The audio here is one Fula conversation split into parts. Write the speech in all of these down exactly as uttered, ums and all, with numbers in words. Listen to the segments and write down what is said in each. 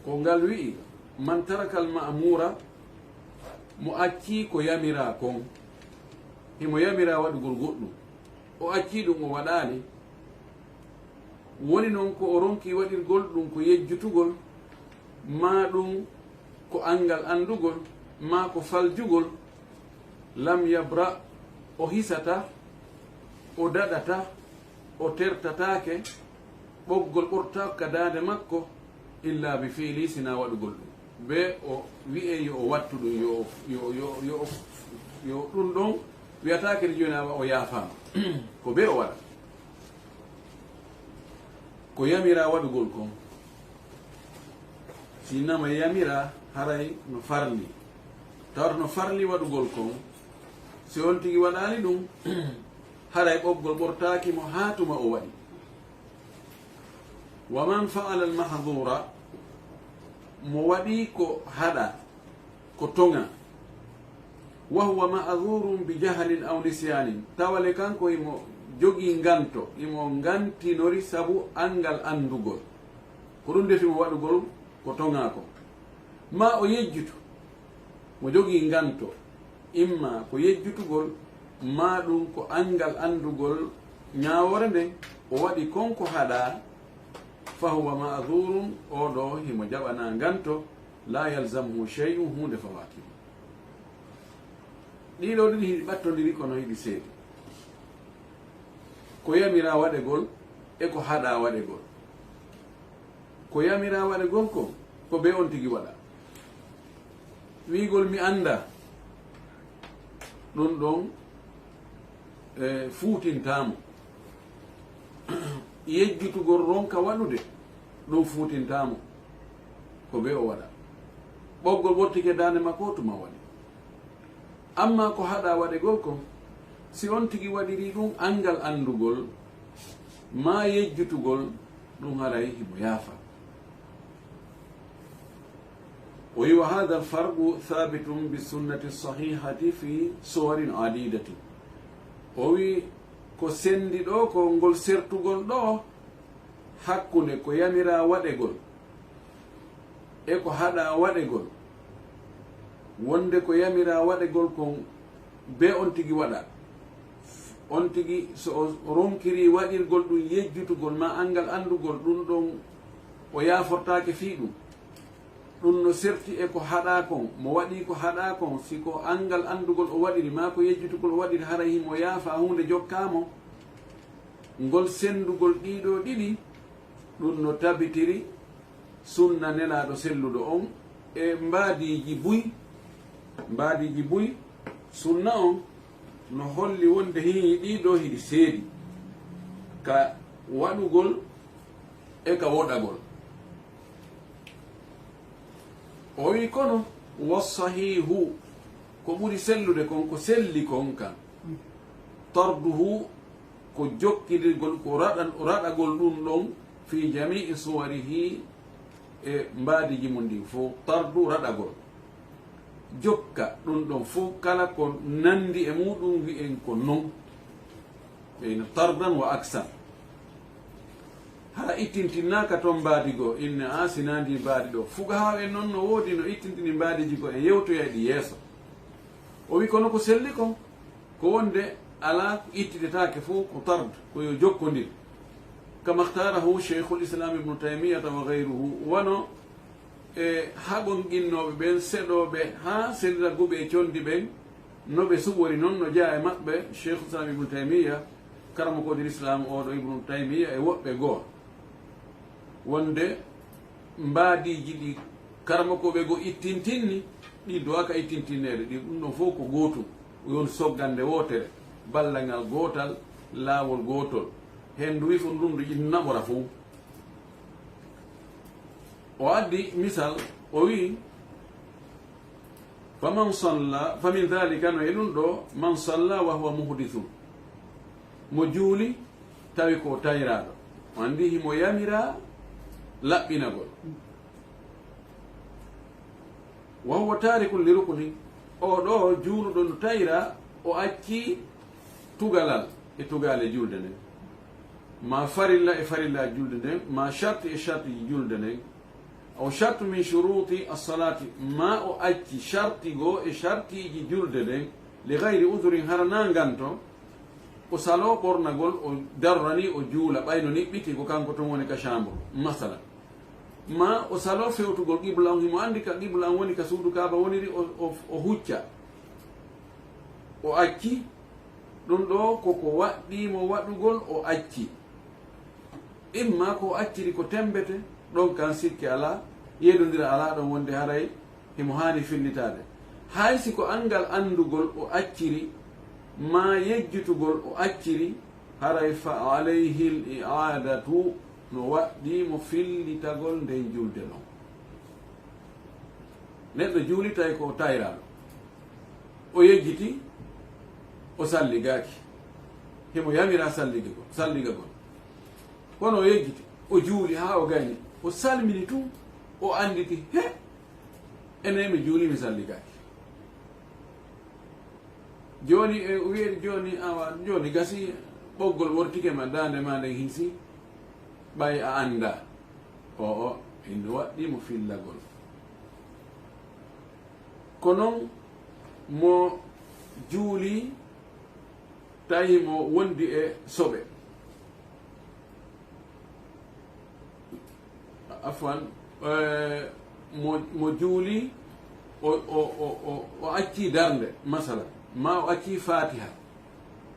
Ko ngal wi'i, "Man tarakal ma'muura," mo accii ko yamiraa kon, himo yamiraa waɗugol goɗɗum, o accii ɗum o waɗaali, woni non ko o ronkii waɗirgol ɗum ko yejjutugol, maa ɗum ko anngal anndugol, maa ko faljugol, "lam yabra," o hisataa, o daɗataa, o tertataake, ɓoggol ɓortaaka daande makko, "illa bi fi'li," sinaa waɗugol ɗum. Be o wi'e yo o wattu ɗum, yo, yo, yo, yo, yo ɗum ɗon wi'ataake de jooni awa o yaafaama. Ko be o waɗa. Ko yamiraa waɗugol kon. Si innama yamiraa haray no farli. Tawata no farli waɗugol kon. Si on tigi waɗaali ɗum, haray ɓoggol ɓortaaki mo haa tuma o waɗi. "Wa man fa'ala al-mahdhura," mo waɗi ko haɗa, ko toŋa, "wa huwa ma'dhurun bi jahlin aw nisyaanin," tawa le kanko himo jogii nganto, himo ngantinori sabu anngal anndugol, ko ɗum defi mo waɗugol ko toŋa ko, maa o yejjutu, mo jogii nganto, imma ko yejjutugol, maa ɗum ko anngal anndugol ñaawoore nden, o waɗi kon ko haɗaa, "fa huwa ma'dhurun," oo ɗoo himo jaɓanaa nganto, "laa yalzamuhu shay'un," huunde fawaaki mo. Ɗii ɗoo ɗiɗi hiɗi ɓattondiri kono hiɗi seedi. Ko yamiraa waɗegol e ko haɗaa waɗegol. Ko yamiraa waɗegol kon, ko be on tigi waɗa. Wi'ugol mi anndaa, ɗum ɗon, e, fuutintaa mo. Yejjutugol ronka waɗude, ɗum fuutintaa mo. Ko be o waɗa. Ɓoggol ɓortike daande makko tuma waɗi. Ammaa ko haɗaa waɗegol kon, si on tigi waɗirii ɗum anngal anndugol, maa yejjutugol, ɗum haray himo yaafa. O wi'i, "Wa haadha al-farqu thaabitun bi sunnati sahihati fi suwarin adiidatin." O wi'i, ko senndi ɗoo ko ngol sertugol ɗoo hakkunde ko yamiraa waɗegol e ko haɗaa waɗegol, wonde ko yamiraa waɗegol kon be on tigi waɗa. On tigi, so o ronkirii waɗirgol ɗum yejjutugol maa anngal anndugol, ɗum ɗon o yaafortaake fii ɗum. Ɗum no serti e ko haɗaa kon, mo waɗii ko haɗaa kon, si ko anngal anndugol o waɗiri, maa ko yejjutugol o waɗiri, haray himo yaafaa huunde jokkaa mo. Ngol senndugol ɗii ɗoo ɗiɗi, ɗum no tabitiri sunna Nelaaɗo selluɗo on e mbaadiiji buy, mbaadiiji buy sunna on no holli wonde hii ɗii ɗoo hiɗi seedi ka waɗugol e ka woɗagol. O wi'i, kono, "wassahiihu," ko ɓuri sellude kon, ko selli kon kan, "tarduhu," ko jokkindirgol, ko raɗa-, raɗagol ɗum ɗon, "fii jamii suwarihi," e mbaadiiji mum ndin fof, tardu raɗagol. Jokka ɗum ɗon fof, kala ko nanndi e muɗum, wi'en ko non. Ɓeyno tardan wa aksan. Hara ittintinnaaka ton mbaadi goo, inne a sinaa ndi mbaadi ɗoo. Fuqahaa en non no woodi no ittintini mbaadiiji goo, en yewtoya ɗi yeeso. O wi kono ko selli kon, ko wonde alaa ko ittitetaake fof ko tard, ko yo jokkondir. Kama ikhtarahu Shaykhul Islam Ibnu Taymiyyata wa ghayruhu, wano e haɓonqinnooɓe ɓen, seɗooɓe haa senndira guɓe e conndi ɓen, no ɓe suɓori non, no jeyaa e maɓɓe Shaykhul Islam Ibnu Taymiyya, karamokoojo Lislaam oo ɗoo Ibnu Taymiyya e woɓɓe goo, wonde mbaadiiji ɗi karamokooɓe goo ittintinni, ɗi duwaaka ittintinneede, ɗi ɗum ɗon fof ko gootum, woni soggannde wootere, ballal ngal gootal, laawol gootol. Henndu wi fof ndun ɗo ɗi naɓora fof. O addi misal, o wi'i, "Faman salla," fa min dhalika, no e ɗum ɗoo, "man salla wa huwa muhdithun." Mo juuli, tawi ko tayraaɗo. O anndi himo yamiraa laɓɓinagol. "Wa huwa tarikun li rukni." O ɗoo juuluɗo no tayra, o acci tugalal e tugaale julde nden. Ma farilla e farilla julde nden, ma sharti e sharti julde nden. Aw shartu min shuruti as-salati, ma o acci sharti goo e shartiiji julde ɗen, li gayri udhrin, hara na nganto, o salo ɓornagol, o darorani, o juula, ɓayno ni ɓiti ko kanko tun woni ka chambre, masalan. Ma o salo fewtugol qibla on, himo andi ka qibla on woni, ka suudu Kaaba woniri, o, o, o hucca, o acci, ɗun ɗoo ko ko waɗɗii mo waɗugol, o acci. Imma ko o acciri ko tembete, ɗon kan sikke alaa, yeɗondira alaa ɗon wonde haray himo haani fillitaade. Hay si ko anngal anndugol o acciri, maa yejjitugol o acciri, haray fa alayhi l-i'aadatu, no waɗɗii mo fillitagol nden julde non. Neɗɗo juuli tawi ko tayraaɗo. O yejjiti, o salligaaki. Himo yamira salligagol, salligagol. Kono o yejjiti, o juuli haa o gayni. O salmini tun, o annditi, he, enen mi juuli, mi salligaaki. Jooni, e, o wi'iri jooni, awa, jooni gasi, ɓoggol wortike ma, daande ma nden hinsi, ɓay a anndaa. O'o, hino waɗɗii mo fillagol. Ko non mo juuli, tawi mo wondi e soɓe. Afwan, eh, mo, mo juuli, o, o, o, o, o acci darnde, masala, ma o acci Fatiha,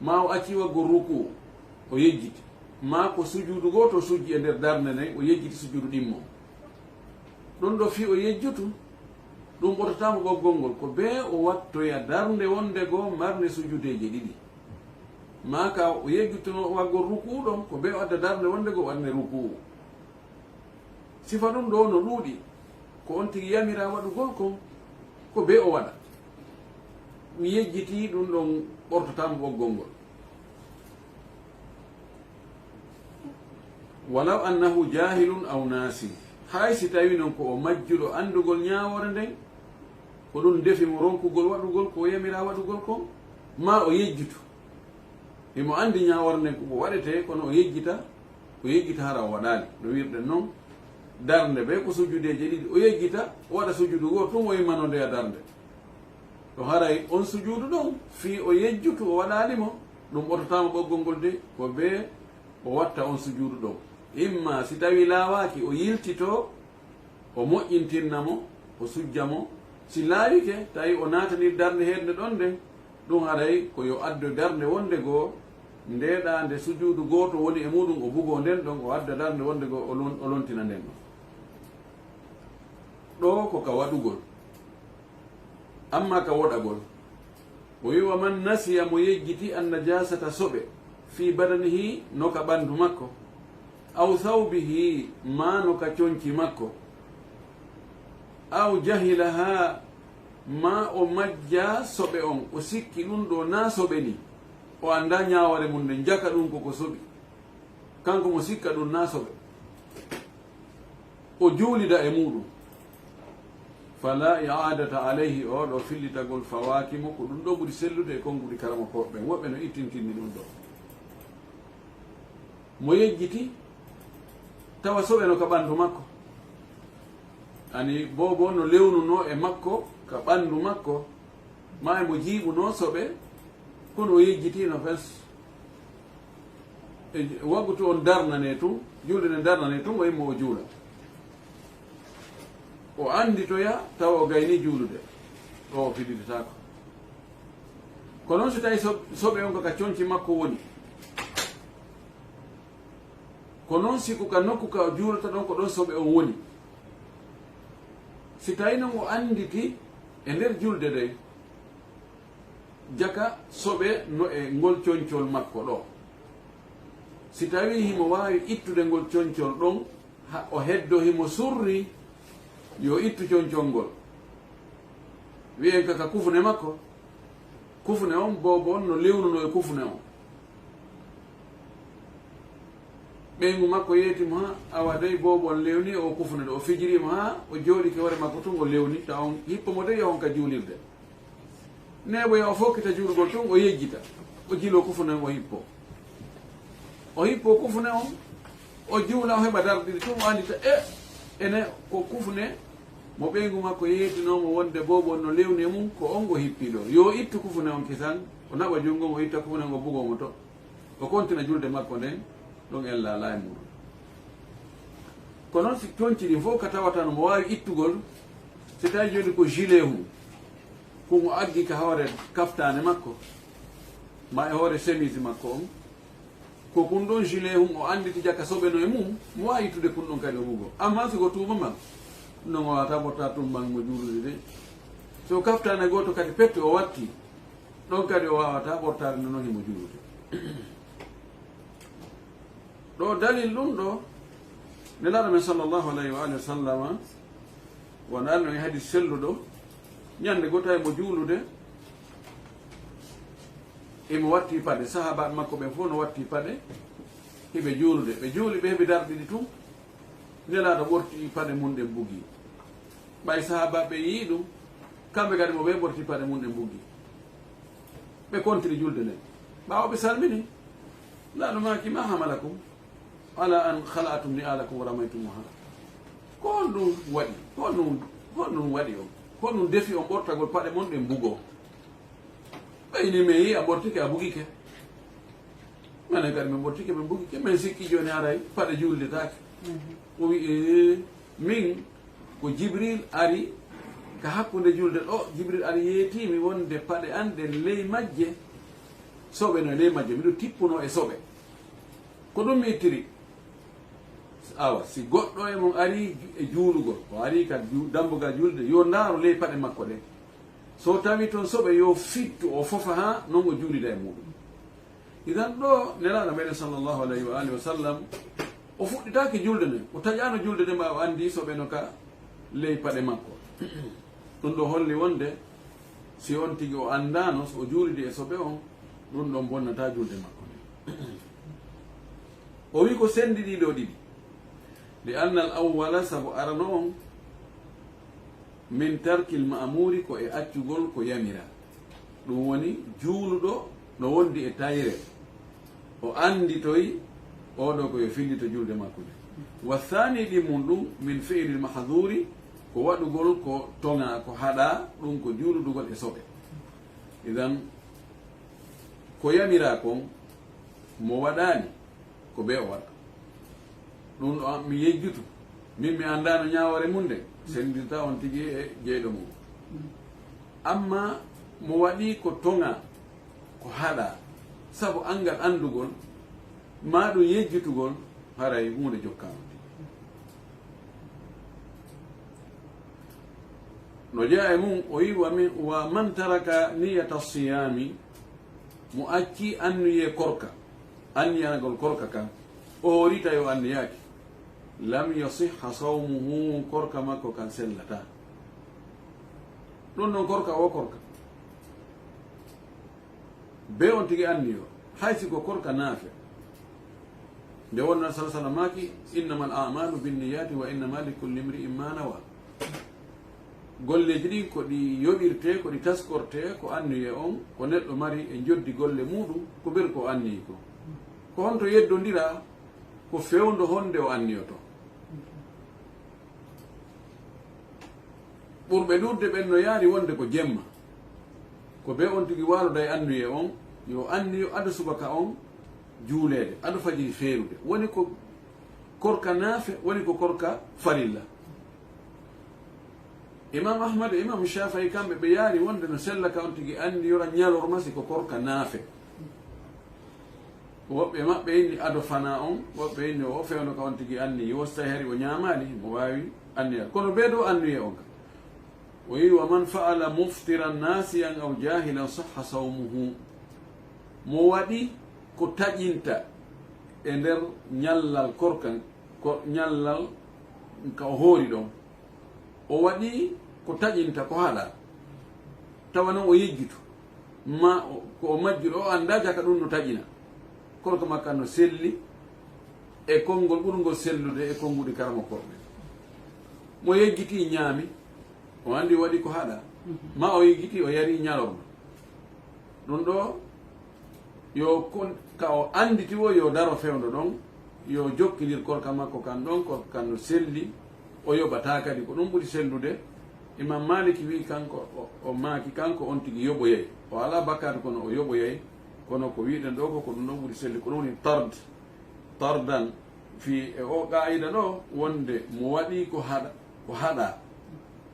ma o acci waggol ruku, o yejjiti, ma ko sujuudu gooto o sujji e nder darnde nden, o yejjiti sujuudu ɗimmo. Ɗun ɗoo fii o yejjutu, ɗun ɓortataa mo ɓoggol ngol, ko bee o wattoya darnde wonde goo marnde sujuudeeje ɗiɗi. Ma ka o yejjutuno waggol ruku'u ɗon, ko bee o adda darnde wonde goo waɗnde ruku'u. Sifa ɗun ɗoo no ɗuuɗi, ko on tigi yamiraa waɗugol kon, ko bee o waɗa. Mi yejjitii, ɗun ɗon ɓortataa mo ɓoggol ngol. Walaw annahu jahilun aw nasi, hay si tawi non ko o majjuɗo anndugol ñaawoore nden, ko ɗun defi mo ronkugol waɗugol ko o yamiraa waɗugol kon, ma o yejjutu. Himo anndi ñaawoore nden ko ko waɗetee, kono o yejjita, o yejjita hara o waɗaali. No wirɗen non, darnde bee ko sujuudeeje ɗiɗi, o yejjita, o waɗa sujuudu goo tun, o immanoo ndeya darnde. To haray on sujuudu ɗon, fii o yejjutu, o waɗaali mo, ɗun ɓortataa mo ɓoggol ngol de, ko bee o watta on sujuudu ɗon. Imma si tawi laawaaki, o yiltitoo, o moƴƴintinna mo, o sujja mo. Si laawike, tawi o naatanii darnde heednde ɗon nden, ɗun haray ko yo addo darnde wonde goo, ndeeɗaa nde sujuudu gooto woni e muɗun, o bugoo nden ɗon, o adda darnde wonde goo, o lon-, o lontina nden ɗon. Ɗoo ko ka waɗugol. Amma ka woɗagol, o wi'i, "Wa man nasiya", mo yejjiti, "an najasata", soɓe, "fi badanihi", no ka ɓandu makko, "aw thawbihi", maa no ka conci makko, "aw jahilaha", maa o majja soɓe on, o sikki ɗun ɗoo na soɓe ni, o anndaa ñaawoore mun nden, jaka ɗun ko ko soɓi. Kanko mo sikka ɗun na soɓe, o juulida e muɗun. Fala i'adata alayhi, oo ɗoo fillitagol fawaaki mo, ko ɗun ɗoo ɓuri sellude e konguɗi karamokooɓe ɓen. Woɓɓe no ittintinni ɗun ɗoo. Mo yejjiti, tawa soɓe no ka ɓandu makko. Ani boobo no lewnunoo e makko, ka ɓandu makko, maa e mo jiiɓunoo soɓe, kono o yejjitiino fes. E waggutu on darnanee tun, julde nden darnanee tun, o immo o juula. O annditoya tawa o gaynii juulude, ɗoo o fillitataako. Ko non si tawi so-, soɓe on ko ka conci makko woni. Ko non si ko ka nokku ka o juulata ɗon, ko ɗon soɓe on woni. Si tawi non o annditi e nder julde nden, jaka soɓe no e ngol concol makko ɗoo. Si tawii himo waawi ittude ngol concol ɗon, ha o heddo himo surri, yo ittu concol ngol. Wi'en ka, ka kufune makko. Kufune on, boobo on no lewnunoo e kufune on. Ɓeyngu makko yeeti mo, ha, awa dey boobo on lewni o kufune ɗoo, o fijiri mo, ha, o jooɗike hoore makko tun, o lewni, tawa on hippo mo dey, yaha on ka juulirde. Neeɓoya o fokkita juulugol tun, o yejjita, o jiloo kufune on, o hippo. O hippo kufune on, o juula, o heɓa darɗiri tun, o anndita, e, Ene ko kufne mo ɓeyngu makko yeetinoo mo wonde boobo no lewni e mum, ko on o hippi ɗo. Yo ittu kufne on kisan, o naɓa junngo, o itta kufne on, o bugoo mo to. O kontina julde makko nden, ɗon en laalaa e muuɗum. Ko noon si conci ɗin fof ka tawata no mo waawi ittugol, si tawi jooni ko gilet hum, kun o aggi ka hoore kaftaane makko, ma e hoore chemise makko on, ko kun ɗon gilet hum o annditi jaka soɓe no e mum, mo waawi ittude kun ɗon kadi o bugoo. Amma si ko tuuba man, ɗum ɗon o waawata ɓortaade tuuba man mo juulude de. So kaftaane gooto kadi pette o watti, ɗon kadi o waawata ɓortaade no non himo juulude. Ɗo dalil ɗum ɗo, Nelaaɗo men sallallahu alayhi wa alihi wa sallama, wano arno e hadis selluɗo, ñande goo tawi mo juulude, emo watti paɗe, sahaabaaɓe makko ɓen fof no watti paɗe, hiɓe juulude. Ɓe juuli, ɓe heɓi darɗe ɗiɗi tun, Nelaaɗo ɓorti paɗe mum ɗen bugi. Ɓay sahaabaaɓe ɓen yii ɗum, kamɓe kadi mo ɓe ɓorti paɗe mum ɗen bugi. Ɓe kontiri julde nden. Ɓaawo ɓe salmini, Nelaaɗo maaki, "Ma hamalakum ala an khala'tum ni'alakum wa ramaytumuha?" Ko honɗum waɗi? Honɗum, honɗum waɗi on? Honɗum defi on ɓortagol paɗe mon ɗen bugoo? Ɓay ni men yii a ɓortike, a bugike. Menen kadi men ɓortike, men bugike. Men sikki jooni haray paɗe juulidetaake. O wi, "Ee, min ko Jibril ari ka hakkunde julde ɗo. Jibril ari yeetimi wonde paɗe an ɗen ley majje, soɓe no e ley majje. Miɗo tippunoo e soɓe." Ko ɗum mi ittiri. Awa, si goɗɗo e mon ari ju-, e juulugol, o ari ka ju-, dambugal julde, yo ndaaro ley paɗe makko ɗen. So tawi ton soɓe, yo fittu, o fofa haa non o juulida e muɗum. Idan ɗo Nelaaɗo meɗen sallallahu alayhi wa alihi wa sallam, o fuɗɗitaaki julde nden, o taƴaano julde nden, ɓaawo o anndi soɓe no ka ley paɗe makko. Ɗum ɗo holli wonde si on tigi o anndaano, so o juulidi e soɓe on, ɗum ɗon bonnataa julde makko nden. O wi ko sendi ɗiɗo ɗiɗi. Li anna al awwala, sabu arano on, min tarkil ma'muri, ko e accugol ko yamira. Ɗum woni juuluɗo no wondi e tayre, o annditoy oɗo ko yo fillito julde makko nde. Wa thani, ɗimmum ɗum, min fi'lil mahdhuri, ko waɗugol ko toŋa, ko haɗa, ɗum ko juuludugol e soɓe. Idan, ko yamira kon, mo waɗaani, ko bee o waɗa. Ɗum ɗo mi yejjutu, min mi anndaano ñaawoore mum nde, senndirta on tigi e jeyɗo mum. Amma mo waɗi ko toŋa, ko haɗa, sabu anngal anndugol, maa ɗum yejjutugol, haray huunde jokkaama. No jeyaa e mum, o wi, "Wa min, wa man taraka niyata siyami," mo acci anniyee korka, anniyanagol korka kan, o hoorita yo anniyaaki, "lam yasihha sawmuhu," korka makko kan sellataa. Ɗum ɗon korka o korka. Be on tigi anniyo, hay si ko korka naafe. Nde wonno sallallahu alaihi wasallam maaki, "Innamal a'malu binniyati wa innama likulli imri'in ma nawa." Golleeji ɗin ko ɗi yoɓirtee, ko ɗi taskortee, ko anniye on, ko neɗɗo mari e njoddi golle muuɗum, ko ɓeru ko anniyi ko. Ko honto yeddondira? Ko fewndo honde o anniyoto. Ɓurɓe ɗuuɗde ɓen no yaari wonde ko jemma. Ko be on tigi waaloday anniye on, yo anniyo ado subaka on juuleede, ado fajiri feerude. Woni ko korka naafe, woni ko korka farilla. Imam Ahmad e Imam Shafi'i kamɓe ɓe yaari wonde no sella ka on tigi anniyora ñalorma si ko korka naafe. Woɓɓe maɓɓe inni ado fana on, woɓɓe inni o fewndo ka on tigi anniyi, wo so tawi hari o ñaamaali, mo waawi anniyal. Kono bee dow anniye on ka. O wi, "Wa man fa'ala muftiran nasiyan aw jahilan sahha sawmuhu." Mo waɗi ko taƴinta e nder ñallal korka, ko ñallal ka o hoori ɗon. O waɗi ko taƴinta, ko haɗa. Tawa non o yejjitu. Ma o, ko o majjuɗo, o anndaa jaka ɗum no taƴina. Korka makka no selli e konngol ɓurngol sellude e konnguɗi karamokooɓe. Mo yejjiti ñaami, o anndi o waɗi ko haɗa. Ma o yejjiti o yari ñalorma. Ɗum ɗo, yo kon, ka o annditi wo yo daro fewndo ɗon, yo jokkindir korka makko kan ɗon, korka kan no selli O yoɓataa kadi, ko ɗum ɓuri sellude. Imam Malik wi kanko, o, o maaki kanko on tigi yoɓoyay. O alaa bakkaatu kono o yoɓoyay. Kono ko wiɗen ɗo ko, ko ɗum ɗon ɓuri sellude. Ko ɗum woni tard, tardan. Fii e o qaayida ɗo wonde mo waɗi ko haɗa, ko haɗa.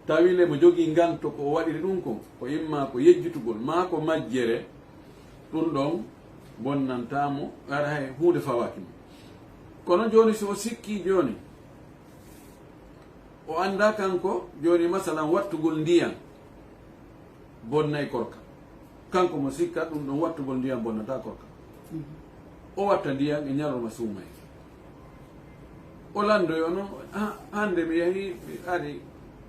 Tawi le mo jogii nganto ko o waɗiri ɗum kon, ko imma ko yejjitugol, maa ko majjere, ɗum ɗon bonnantaa mo, ara hay huunde fawaaki mo. Kono jooni si o sikkii jooni, o anndaa kanko, jooni masalan wattugol ndiyan bonnay korka. Kanko mo sikka ɗum ɗon wattugol ndiyan bonnataa korka. O watta ndiyan e ñalorma suumay. O lanndoyo noon, "Ah, hannde mi yahi, mi ari,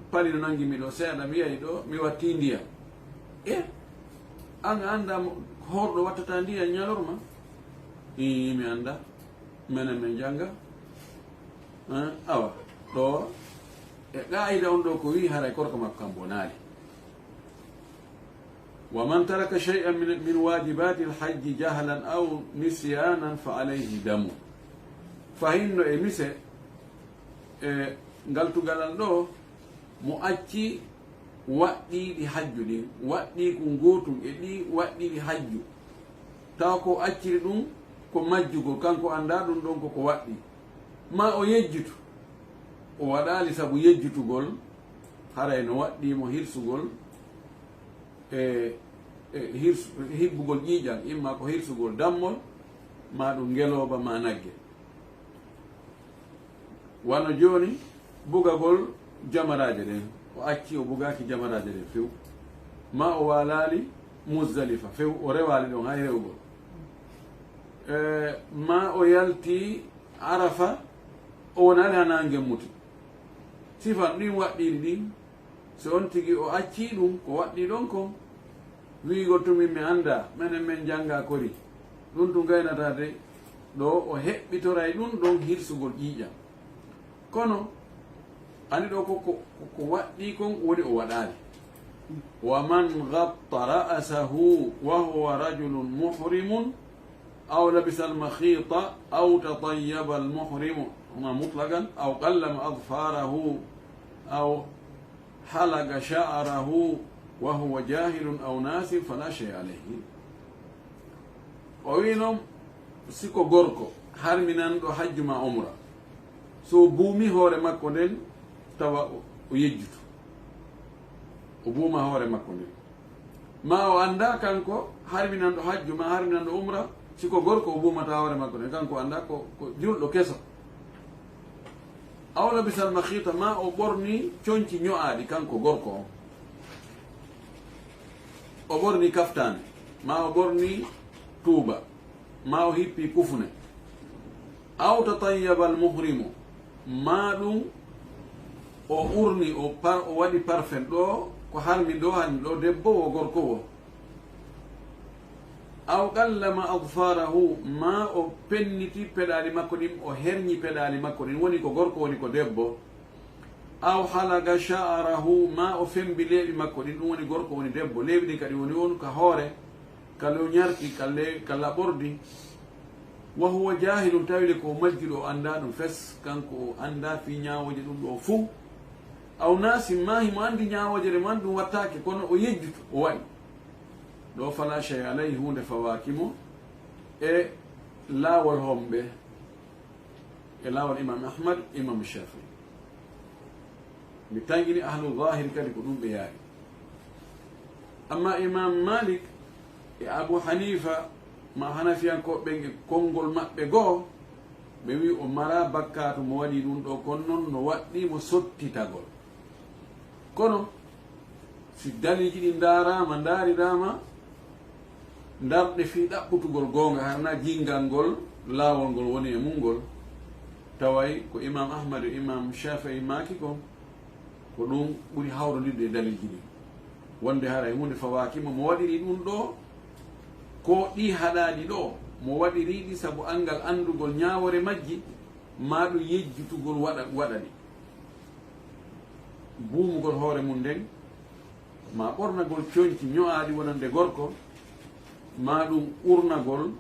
pali no nanngi mi ɗo seeɗa, mi yahi ɗo, mi watti ndiyan." E, an a anndaa mo, horɗo wattata ndiyan ñalorma? Ii, mi anndaa. Menen men jannga. Eh, awa, ɗo, e qaayida on ɗo ko wi haray korka makko kan bonaali. "Wa man taraka shay'an min, min wajibatil hajji jahlan aw nisyanan fa alayhi damu." Fahinno e mise, e ngal tugalal ɗo, mo acci waɗɗiiɗi hajju ɗin, waɗɗii kun gootun e ɗi waɗɗiiɗi hajju, tawa ko acciri ɗum ko majjugol, kanko anndaa ɗum ɗon ko ko waɗɗii, ma o yejjitu, o waɗaali sabu yejjitugol, haray no waɗɗii mo hirsugol e, e hirsu-, hibbugol ƴiiƴan, imma ko hirsugol dammol, ma ɗum ngelooba, ma nagge. Wano jooni, bugagol jamaraaje ɗen, o acci o bugaaki jamaraaje ɗen few, ma o waalaali Muzdalifa few, o rewaali ɗon hay rewgol. E, ma o yalti Arafa, o wonaali haa naange muti. Sifan ɗin waɗɗiiɗi ɗin, so on tigi o accii ɗum, ko waɗɗii ɗon kon, wi'ugol tun min mi anndaa, menen men janngaa kori, ɗum tun gaynataa de, ɗo o heɓɓitoray ɗum ɗon hirsugol ƴiiƴam. Kono, ani ɗo ko, ko, ko, ko waɗɗii kon woni o waɗaali. "Wa man ghatta ra'sahu wa huwa rajulun muhrimun, aw labisa al-makhita, aw tatayyaba al-muhrimu, huma mutlaqan, aw qallama adfarahu, aw halaqa sha'rahu, wa huwa jahilun aw nasin, fala shay'a alayhi." O wi noon, si ko gorko harminanɗo hajju ma umra, so buumi hoore makko nden, tawa o, o yejjutu, o buuma hoore makko nden, ma o anndaa kanko harminanɗo hajju ma harminanɗo umra, si ko gorko o buumata hoore makko nden, kanko anndaa ko, ko julɗo keso. Aw labisa al-makhita, ma o ɓorni conci ño'aaɗi kanko gorko on. O ɓorni kaftaane, ma o ɓorni tuuba, ma o hippi kufune. Aw tatayyaba al-muhrimu, ma ɗum o urni, o par-, o waɗi parfum ɗo, ko harmi ɗo, harmi ɗo debbo wo gorko wo. Aw qallama adfarahu, ma o penniti peɗaali makko ɗin, o herñi peɗaali makko ɗin, woni ko gorko, woni ko debbo. Aw halaqa sha'rahu, ma o fembi leeɓi makko ɗin, ɗum woni gorko, woni debbo. Leeɓi ɗin kadi woni on ka hoore, ka low ñarti, ka le-, ka laɓordi. Wa huwa jahilun, tawi le ko o majjuɗo, o anndaa ɗum fes, kanko o anndaa fii ñaawooje ɗum ɗo fuu. Aw nasin, ma himo anndi ñaawooje ɗe, man ɗum wattaake, kono o yejjutu, o waɗi. Ɗo fala shay'a alayhi, huunde fawaaki mo e laawol homɓe, e laawol Imam Ahmad, Imam Shafi'i. Mi tanƴini ahlu zahiri kadi ko ɗum ɓe yaari. Amma Imam Malik e Abu Hanifa, ma Hanafiyankooɓe ɓen e konngol maɓɓe goo, ɓe wi o mara bakkaatu mo waɗi ɗum ɗo, kono non no waɗɗii mo sottitagol. Kono, si daliiji ɗi ndaaraama, ndaariraama, ndarɗe fii ɗaɓɓutugol goonga, harna jinngal ngol, laawol ngol woni e mum ngol, taway ko Imam Ahmad e Imam Shafi'i maaki kon, ko ɗum ɓuri hawrondirde e daliiji ɗin. Wonde haray huunde fawaaki mo, mo waɗiri ɗum ɗo, ko ɗi haɗaaɗi ɗo, mo waɗiri ɗi sabu anngal anndugol ñaawoore majji, ma ɗum yejjitugol waɗa, waɗa ɗi. Buumugol hoore mum nden, ma ɓornagol conci ño'aaɗi wonande gorko, ma ɗum urnagol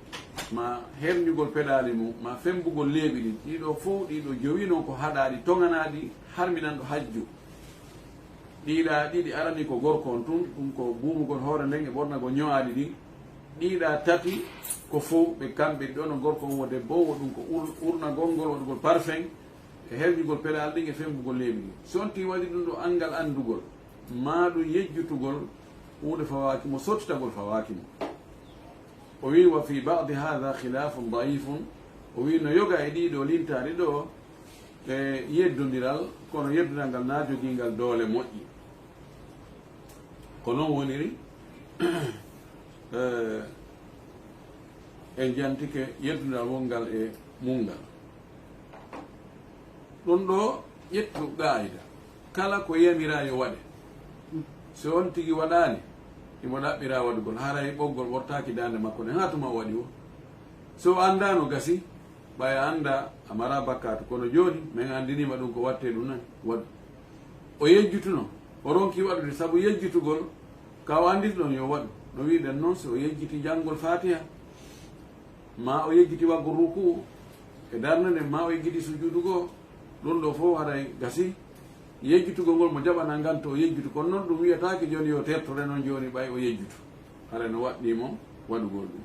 ma herñugol peɗaali mum, ma femmbugol leeɓi ɗin. Ɗiɗo fow, ɗiɗo jowi non ko haɗaaɗi, toŋanaaɗi, harminanɗo hajju. Ɗiɗa ɗiɗi arani ko gorko on tun, ɗum ko buumugol hoore nden e ɓornagol ño'aaɗi ɗin. Ɗiɗa tati ko fow, ɓe kamɓe ɗiɗo, no gorko on wo debbo on, wo ɗum ko ur-, urnagol ngol, waɗugol parfum, e herñugol peɗaali ɗin e femmbugol leeɓi ɗin. So on tigi waɗi ɗum ɗo anngal anndugol, ma ɗum yejjutugol, huunde fawaaki mo, sottitagol fawaaki mo. O wi, "Wa fi ba'di hadha khilafun da'ifun." O wi, "No yoga e ɗiɗo lintaaɗi ɗo, e yeddondiral, kono yeddondiral ngal na jogii ngal doole moƴƴi." Ko non woniri, eh, en jantike yeddondiral wonngal e mum ngal. Ɗum ɗo ƴettu qaayida. Kala ko yamiraa yo waɗe. So on tigi waɗaani, himo ɗaɓɓiraa waɗugol. Haray ɓoggol ɓortaaki daande makko nden. Haa tuma o waɗi o. So o anndaano gasi, ɓay a anndaa, a maraa bakkaatu. Kono jooni, men anndiniima ɗum ko wattee ɗum nan, waɗu. O yejjutuno, o ronki waɗude, sabu yejjutugol, ka o annditi ɗon yo waɗu. No wi'uɗen non, so o yejjiti janngol Faatiha, ma o yejjiti waggol ruku'u e darnde nden, ma o yejjiti sujuudu goo, ɗum ɗo fow haray gasi yejjutugol ngol mo jaɓanaa ngal to o yejjutu. Kono non ɗum wi'ataake jooni yo tertore non jooni ɓay o yejjutu. Haray no waɗɗii mo waɗugol ɗum.